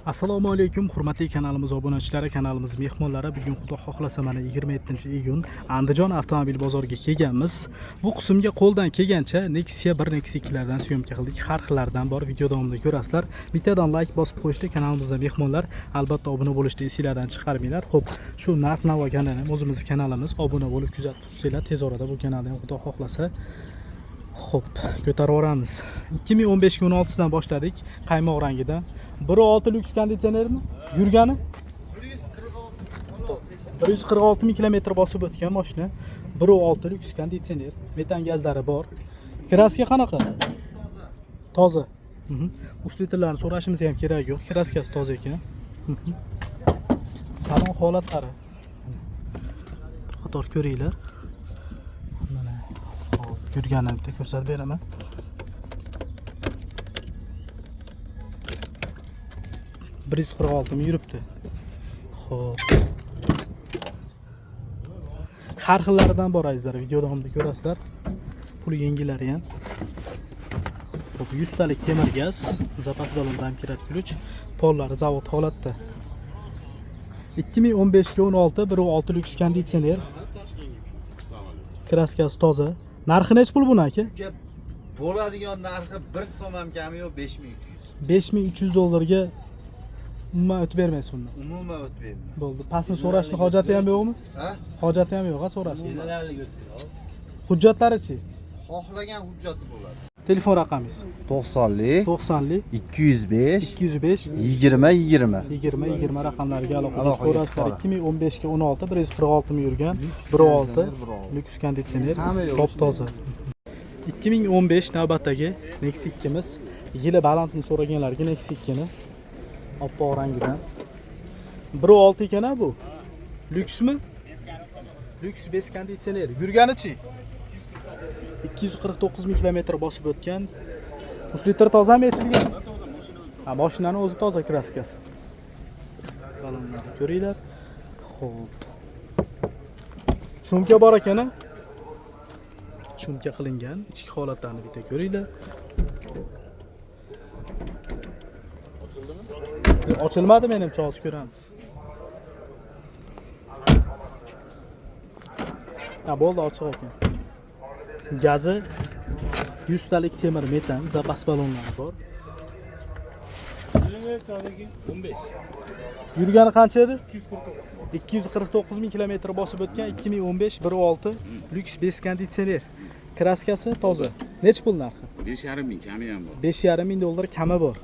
Assalomu alaykum, hurmatli kanalimiz obunachilari, kanalimiz mehmonlari. Bugun, Xudo xohlasa, mana 27-iyun Andijon avtomobil bozoriga kelganmiz. Bu qismga qo'ldan kelgancha Nexia 1, Nexia 2lardan съёмка qildik. Har xillaridan bor, video davomida ko'rasizlar. Bittadan like bosib qo'yishdi, kanalimizda mehmonlar albatta obuna bo'lishni esinglardan chiqarmanglar. Xo'p, shu narx-navo kanali ham o'zimizni kanalimiz, obuna bo'lib kuzatib tursanglar, tez orada bu kanalni ham, Xudo xohlasa, xo'p, ko'tarib yuboramiz. 2015 ga 16 dan boshladik, qaymoq rangidan. 1.6 lyuks konditsionermi? Yurgani 146 ming kilometr bosib o'tgan mashina. 1.6 lyuks konditsioner, metan gazlari bor. Краска qanaqa? Toza. Усилитель larni so'rashimiz ham kerak yo'q. Краска si toza ekan. Salon holatlari. Bir qator ko'ringlar. Mana, hop, yurganini bitta ko'rsatib beraman. 146 ming yuribdi. Xo'p. Har xillaridan bor, azizlar, video davomida ko'rasizlar. Puli yengillari ham. Xo'p, 100 talik temir gaz, запас balon, домкрат, ключ, pollari zavod holatda. 2015 ga 16, 1.6 lyuks konditsioner. Краска si toza. Narxi nechi pul buni, aka? Uka, bo'ladigan narxi bir so'm ham kami yo'q, 5300. 5300 dollarga umuman o'tib bermaysiz undan. Umuman o'tmayman. Bo'ldi. Pastini so'rashni hojati ham yo'qmi? Ha? Hojati ham yo'q, ha, so'rashni. Hujjatlari-chi? Xohlagan hujjati bo'ladi. Telefon raqamingiz? 90lik 90lik 205 205 20 20. 20 20 raqamlariga aloqaga Aloqaga chiqaverasizlar. chiqib 2015 ga 16, 146 ming yurgan, 1.6 lyuks konditsioner, Hamma yo'q. top toza. 2015 navbatdagi Nexia 2miz. Yili balandni so'raganlarga Nexia 2 ni oppoq rangidan. 1.6 ekan a bu. Lyuksmi? Lyuks без konditsioner. Yurganichi? 249 ming kilometr bosib o'tgan. Усилитель tozami, yechilgan? Ha, mashinani o'zi toza, краска si. Balonlarni ko'ringlar. Xo'p. Шумка bor ekan a? Шумка qilingan. Ichki holatlarini bitta ko'ringlar. Ochilmadi menimcha, hozir ko'ramiz. Ha, bo'ldi, ochiq ekan. Gazi 100 talik temir metan, запас balonlari bor. 15. Yurgani qancha edi? 249 ming kilometr bosib o'tgan 2015 1.6 lyuks без konditsioner. Краска si toza. Nechi pul narxi? 5,5 ming kami ham bor. 5,5 ming dollar kami bor.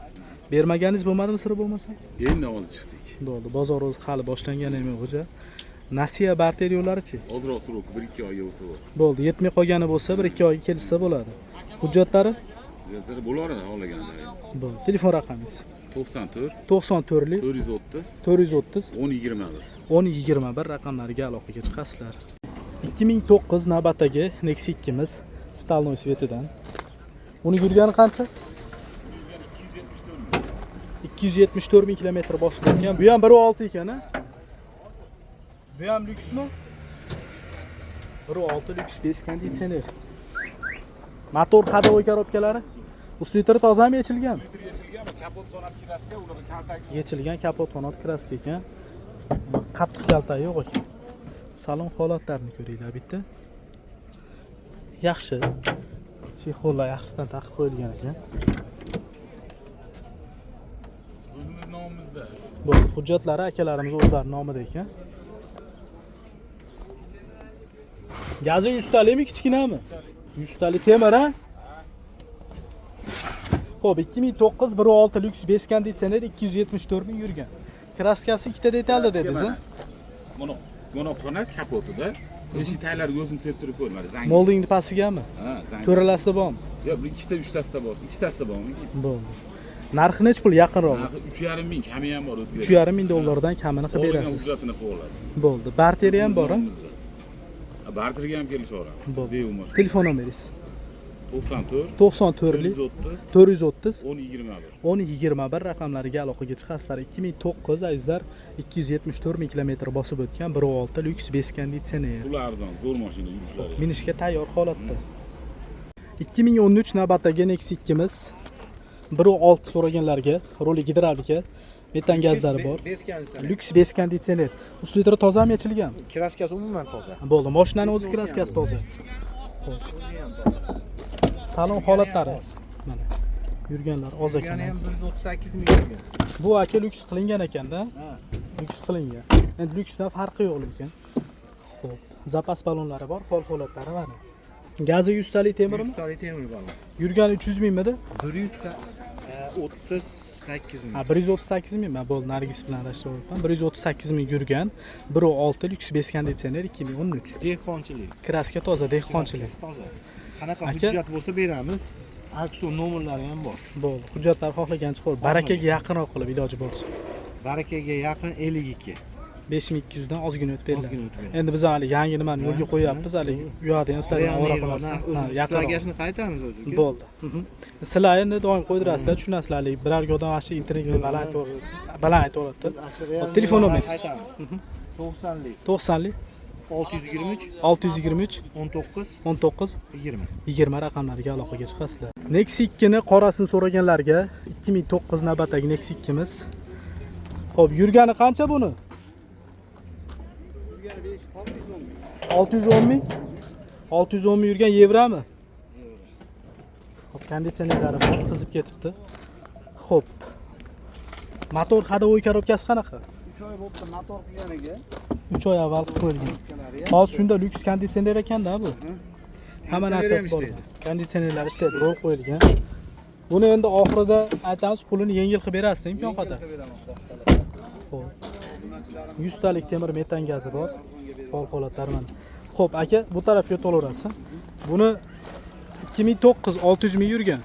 Bermaganingiz bo'lmadimi, siri bo'lmasa? Endi hozir chiqdik. Bo'ldi. Bozor o'zi hali boshlangani ham yo'q, xo'ja. Nasiya barter yo'llarichi? Ozroq срок, 1-2 oyga bo'lsa bo'ladi. Bo'ldi. Yetmay qolgani bo'lsa, 1-2 oyga kelishsa bo'ladi. Hujjatlari? Hujjatlari bo'laveradi xohlaganda. Bo'ldi. Telefon raqamingiz? 94 94lik 430 430 10 21. 10 21 raqamlariga aloqaga chiqasizlar. 2009 navbatdagi Nexia 2miz стальной цвет idan. Uni yurgani qancha? 274 ming kilometr bosib o'tgan. Bu ham 1.6 ekan, a? Bu ham lyuksmi? 1.6 lyuks без konditsioner. Motor, ходовой коробка lari? Усилитель tozami, yechilgan? Yechilgan, kapot qanot краска ekan. Qattiq kaltagi yo'q ekan. Salon holatlarini ko'ringlar bitta. Yaxshi. Чехол lar yaxshisidan taqib qo'yilgan ekan. O'zimiz nomimizda. Bo'ldi, hujjatlari akalarimiz o'zlari nomida ekan. Gazi 100 talimi, kichkinami? 100 tali temir, ha? Xo'p, 2009 1.6 lyuks без konditsioner, 274 ming yurgan. Краска si ikkita detalda dedingiz, a? Buni qanot kapotida. Eshik taglariga o'zim septirib qo'ydim. Mana zangi. Moldingni pastigami? Ha, zangi. To'ralasida bormi? Yo'q, bir ikkita, uchtasida bor. Ikkitasida bormi? Bo'ldi. Narxi nechi pul yaqinroq? Narxi 3,5 ming kami ham bor, o'tib. 3,5 ming dollardan kamini qilib berasiz. Hujjatini qilib oladi. Bo'ldi. Barteri ham bor, a? Nomimizda. Ha, barterga ham kelishaveramiz. Bo'ldi. Deyilmas. Telefon nomeringiz? 94 94lik 430 430 10 21. 10 21 raqamlariga aloqaga chiqasizlar. 2009, azizlar, 274 ming kilometr bosib o'tgan 1.6 lyuks без konditsioner. Puli arzon, zo'r mashina yurishlari. Minishga tayyor holatda. 2013 navbatdagi Nexia 2miz 1.6 so'raganlarga, ruli gidravlika. Metan gazlari bor. Без konditsioner. Lyuks без konditsioner. Usti tozami, yechilgan? Краска si umuman toza. Bo'ldi. Mashinani o'zi краска si toza. Xo'p. Salon holatlari. Mana. Yurganlar oz ekan. Yurgani ham 138 ming yurgan. Bu aka lyuks qilingan ekanda. Ha. Lyuks qilingan. Endi lyuksdan farqi yo'q lekin. Xo'p, запас balonlari bor, hol holatlari mana. Gazi 100 talik temirmi? 100 talik temir balon. Yurgani 300 mingmidi? 138 ming. Ha, 138 ming. Man bo'ldi, Nargis bilan adashtiryapman. 138 ming yurgan, 1.6 lyuks без konditsioner 2013. Dehqonchilik. Краска toza, dehqonchilik. Toza. Qanaqa Aka- hujjat bo'lsa beramiz. Aksu nomerlari ham bor. Bo'ldi. Hujjatlar xohlagan chiqib, barakaga yaqinroq qilib iloji boricha. Barakaga yaqin 52. 5200 dan ozgina o'tib beriladi. Ozgina o'tib beriladi. Endi biz hali yangi nimani yo'lga qo'yyapmiz, hali u yoqda ham sizlardan ovora qilmasdan. Ha, yaqinroq. Sizlarga qaytamiz o'zi. Bo'ldi. Sizlar endi doim qo'ydirasizlar, tushunasizlar, haligi birarga odam mana shu internetga baland aytaveradi, baland aytaveradi. Telefon nomeringiz? 90lik 90lik 623 623 19 19 20. 20 raqamlariga aloqaga chiqasizlar. Nexia 2 ni qorasini so'raganlarga 2009 navbatdagi Nexia 2miz. Xo'p, yurgani qancha buni? Yurgani 5 610 ming. 610 ming. 610 ming yurgan, yevrami? Xo'p, konditsionerlari bor, qizib ketibdi. Xo'p. Motor ходовой коробка si qanaqa? 3 oy bo'libdi motor qilganiga. 3 oy avval qilib qo'yilgan. Korobkalari ham. Hozir shunda lyuks konditsioner ekanda bu. Hamma Konditsioner ham narsasi bor. ishlaydi. Konditsionerlar ishlaydi, rol qo'yilgan. Buni endi oxirida aytamiz, pulini yengil qilib berasiz imkon qadar. Qilib beraman, xudo xohlasa. Xo'p. 100 talik temir metan gazi bor. Hol holatlari mana. Xo'p, aka, bu tarafga to'laverasiz. Buni 2009 600 ming yurgan.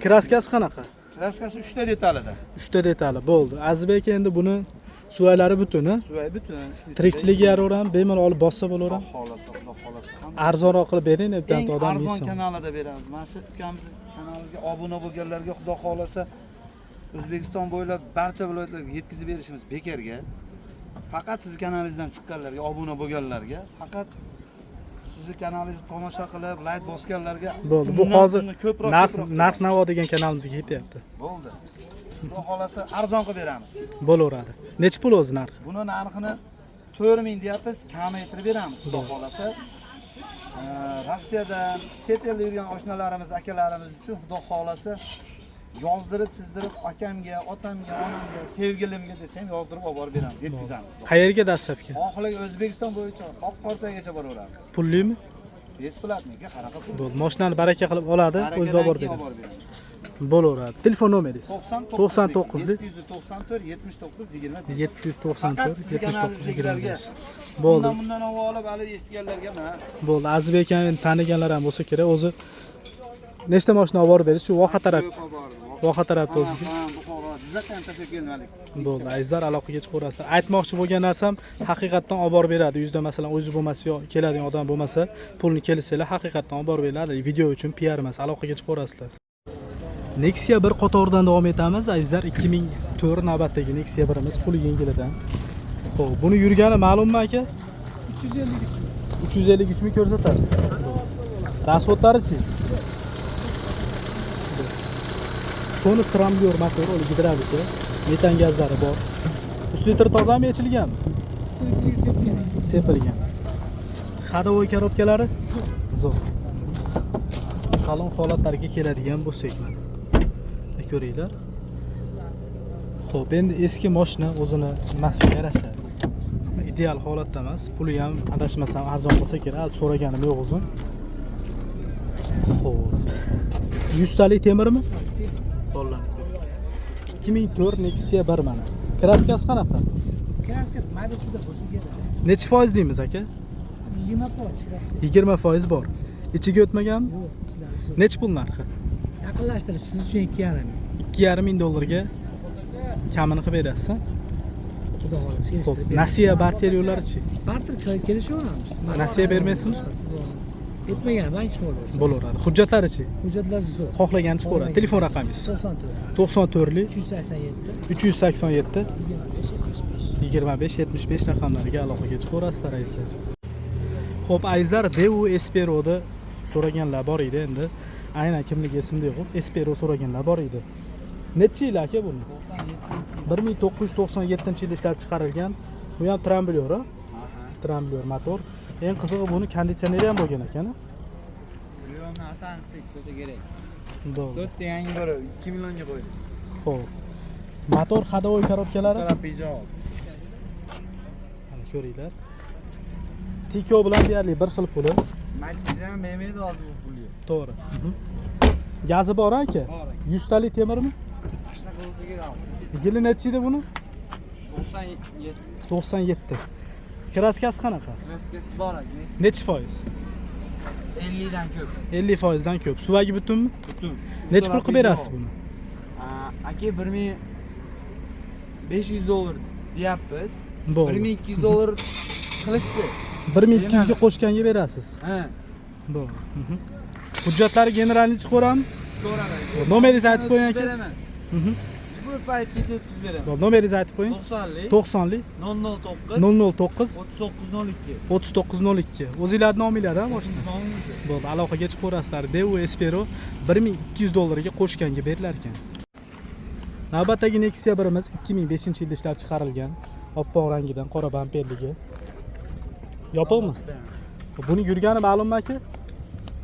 Краска si qanaqa? Краска si 3 ta detalida. 3 ta detali bo'ldi. Azizbek aka, endi buni suvaylari butun, a? Suvay butun. Tirikchiligi yaraverami, bemalol olib bossa bo'laverami? Xudo xohlasa, xudo xohlasa. Hamma Arzonroq qilib bering, eng bitta odam arzon ming so'm. kanalida beramiz. Mana shu ukamizni kanaliga obuna bo'lganlarga xudo xohlasa O'zbekiston bo'ylab barcha viloyatlarga yetkazib berishimiz bekorga. Faqat sizni kanalingizdan chiqqanlarga, obuna bo'lganlarga, faqat sizni kanalingizni tomosha qilib, layk bosganlarga Bo'ldi. Bu undan hozir undan ko'proq narx ko'proq narx navo degan kanalimizga ketyapti. bo'ldi. Xudo xohlasa arzon qilib beramiz. Bo'laveradi. Necha pul o'zi narxi? Buni narxini 4000 deyapmiz, kamaytirib beramiz xudo xohlasa. Rossiyadan, chet elda yurgan oshnalarimiz, akalarimiz uchun xudo xohlasa yozdirib, chizdirib akamga, otamga, onamga, sevgilimga desam yozdirib olib borib beramiz, yetkazamiz. Qayerga dastlabki? Oxirgi O'zbekiston bo'yicha Oqqortagacha boraveramiz. Pullimi? Бесплатный, qanaqa pul? Bo'ldi. Mashinani baraka qilib oladi, o'zi olib borib Barakadan keyin olib berasiz. borib beramiz. Bo'laveradi. Telefon nomeringiz? 99 99 794 79 25. 794 Faqat sizni 79 kanalingizdagilarga. 25. Bo'ldi. Bundan bundan olib hali eshitganlarga mana. Bo'ldi. Azizbek aka endi taniganlar ham bo'lsa kerak. O'zi nechta mashina olib borib berasiz? Shu Voha taraf. Ko'p olib bordim. Voha tarafda o'zi. Samarqand, Buxoro, Jizzaxdan ham tashlab kelmalik. Bo'ldi. Azizlar, aloqaga chiqaverasizlar. Aytmoqchi bo'lgan narsam, haqiqatdan olib borib beradi. Yuzda masalan o'zi bo'lmasa yo keladigan odam bo'lmasa, pulni kelishsanglar haqiqatdan olib borib beradi. Video uchun PR emas, aloqaga chiqaverasizlar. Nexia bir qatoridan davom etamiz. Azizlar, 2004 navbatdagi Nexia birimiz puli yengilidan. Xo'p, buni yurgani ma'lummi aka? 353. 353 ming ko'rsatadi. Расход larichi? Sonus трамблёр motor, u gidravlika, metan gazlari bor. Usti tozami, yechilganmi? Sepilgan. Ходовой коробка lari zo'r. Salon holatlariga keladigan bo'lsak mana. Ko'ringlar. Xo'p, endi eski mashina o'zini nimasiga yarasha. Ideal holatda emas, puli ham adashmasam arzon bo'lsa kerak, hali so'raganim yo'q o'zim. Xo'p. 100 talik temirmi? Bolalarni 2004 Nexia 1 mana. Краска si qanaqa? Краска si mayda chuyda bo'lsa kerak. Necha foiz deymiz aka? 20% краска. 20% bor. Ichiga o'tmaganmi? Yo'q, sizlar uzr. Necha pul narxi? Yaqinlashtirib siz uchun 2,5 ming. 2,5 ming dollarga kamini qilib berasiz, a? Xudo xohlasa Xo'p, kelishtirib beramiz. Nasiya barter yo'llarichi? Barter kelishaveramiz. Nasiya bermaysizmi? Boshqasi bor. Yetmagan bank bo'laversin. Bo'laveradi. Hujjatlarichi? Hujjatlar zo'r. Xohlagan chiqaveradi. Telefon raqamingiz? 94 94 387 387 25 75. 25 75 raqamlariga aloqaga chiqaverasizlar, azizlar. Xo'p, azizlar, Daewoo Espero'ni so'raganlar bor edi endi. Aynan kimligi esimda yo'q. Espero so'raganlar bor edi. Necha yil aka buni? 1997 yilda ishlab chiqarilgan. Bu ham трамблёр, a? Трамблёр motor. Eng qizig'i, buni konditsioneri ham bo'lgan ekan, a? Milliondan asan qilsa ishlasa kerak. Bo'ldi. To'rtta yangi bor, 2 millionga qo'ydik. Xo'p. Motor, ходовой коробка lari? Taraf ijod. Mana, ko'ringlar. Tiko bilan deyarli bir xil puli. Matiz ham bermaydi hozir bu pulga. To'g'ri. Gazi bor aka? Bor aka. 100 talik temirmi? Mana shunaqa bo'lsa kerak. Yili necha edi buni? 97. 97. Краска si qanaqa? Краска si bor aka. Nechi foiz? 50 dan ko'p. 50 foizdan ko'p. Suvagi butunmi? Butun. Nechi pul qilib berasiz buni? Aka, 1500 dollar deyapmiz. Bo'ldi. 1200 dollar qilishdi. 1200 ga qo'shganga berasiz. Ha. Bo'ldi. Hujjatlari генеральный chiqaverami? Chiqaveradi aka. Nomeringizni aytib qo'ying aka. Beraman. Bir payt kelsa o'tkazib beraman. Bo'ldi, nomeringizni aytib qo'ying. 90lik 90lik 009 009 3902. 3902. O'zinglarni nominglar, ha, mashina? Nomimiz. Bo'ldi, aloqaga chiqaverasizlar. Daewoo Espero 1200 dollarga qo'shganga berilar ekan. Navbatdagi Nexia birimiz 2005 yilda ishlab chiqarilgan. Oppoq rangidan, qora bamperligi. Yopiqmi? Buni yurgani ma'lummi aka?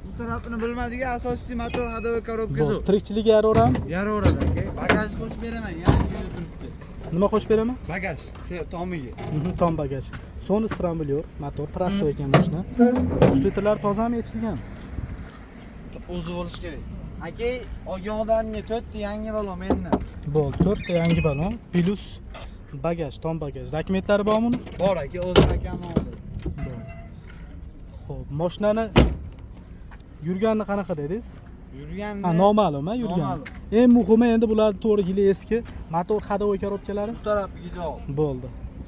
Bu tarafini bilmadik, asosiy motor, ходовой коробка Bo'ldi. zo'r. Tirikchiligiga yaraverami? Yaraveradi aka. Bagaj qo'shib beraman, yana uyda turibdi. Nima qo'shib beraman? Bagaj, tomiga. Tom bagaj. Sonus трамблёр, motor, простой ekan mashina. Усилитель lar tozami, yechilgan? O'zi bo'lishi kerak. Aka, olgan odamga to'rtta yangi balon mendan. Bo'ldi, to'rtta yangi balon плюс bagaj, tom bagaj. Dokumentlari bormi uni? Bor aka, o'zim akamni oldi. Bo'ldi. Xo'p, mashinani yurganini qanaqa dedingiz? Yurganni Ha, noma'lum, ha, yurgani. Noma'lum. Eng muhimi endi bularni to'g'ri, yili eski, motor, ходовой коробка lari Bu tarafiga javob. Bo'ldi.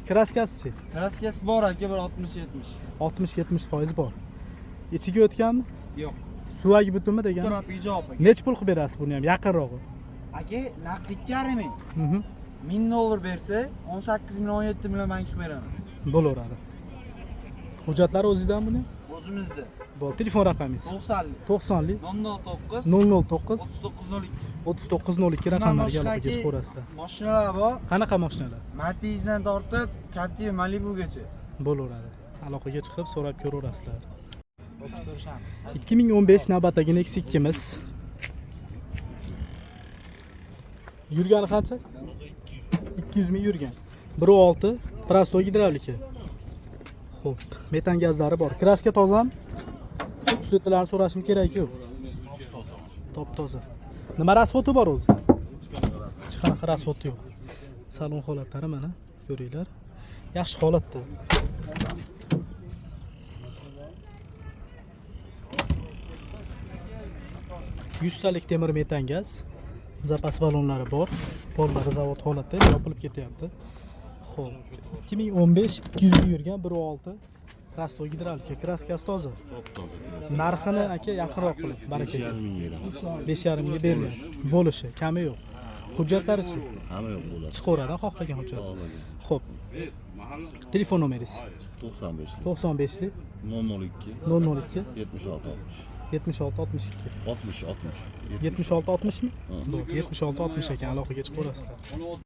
Краска sichi? Краска si bor aka, bir 60-70. 60-70% bor. Ichiga o'tganmi? Yo'q. Suvagi butunmi Bu degan? tarafiga javob aka. Nechi pul qilib berasiz buni ham yaqinrog'i? Aka, naqd 2,5 ming. 1000 dollar bersa, 18 million, 17 million man qilib beraman. Bo'laveradi. Hujjatlari o'zingizdan buni? O'zimizda. Bo'ldi, telefon raqamingiz? 90lik 90lik 009 009 3902. 3902 Bundan raqamlarga boshqa aloqaga aka, chiqaverasizlar. mashinalar bor. Qanaqa mashinalar? Matizdan tortib Captiva, Malibugacha. Bo'laveradi. Aloqaga chiqib so'rab ko'raverasizlar. 2015 navbatdagi Nexia 2miz. Yurgani qancha? 200 ming yurgan. 1.6 простой gidravlika. Xo'p, metan gazlari bor. Краска tozami? Усилитель larni so'rashim kerak yo'q. Top toza. Nima расход i bor o'zi? Hech qanaqa расход i yo'q. Salon holatlari mana, ko'ringlar. Yaxshi holatda. 100 talik temir metan gaz. Запас balonlari bor. Pollari zavod holatda, yopilib ketyapti. Xo'p, 2015, 200 ming yurgan, 1.6 простой gidravlika, краска si toza. Top toza. Narxini aka yaqinroq qilib, baraka. 5,5 ming beramiz. 5,5 mingga beriladi. Bo'lishi, kami yo'q. Hujjatlarichi? Hamma yo'q bo'ladi. Chiqaveradi xohlagan hujjat. Xohlagan. Xo'p. Telefon nomeringiz? 95 95 lik 002 002 76 60. 76 62. 60 60. 76 60 mi? Ha. Bo'ldi, 76 60 ekan, aloqaga chiqaverasizlar.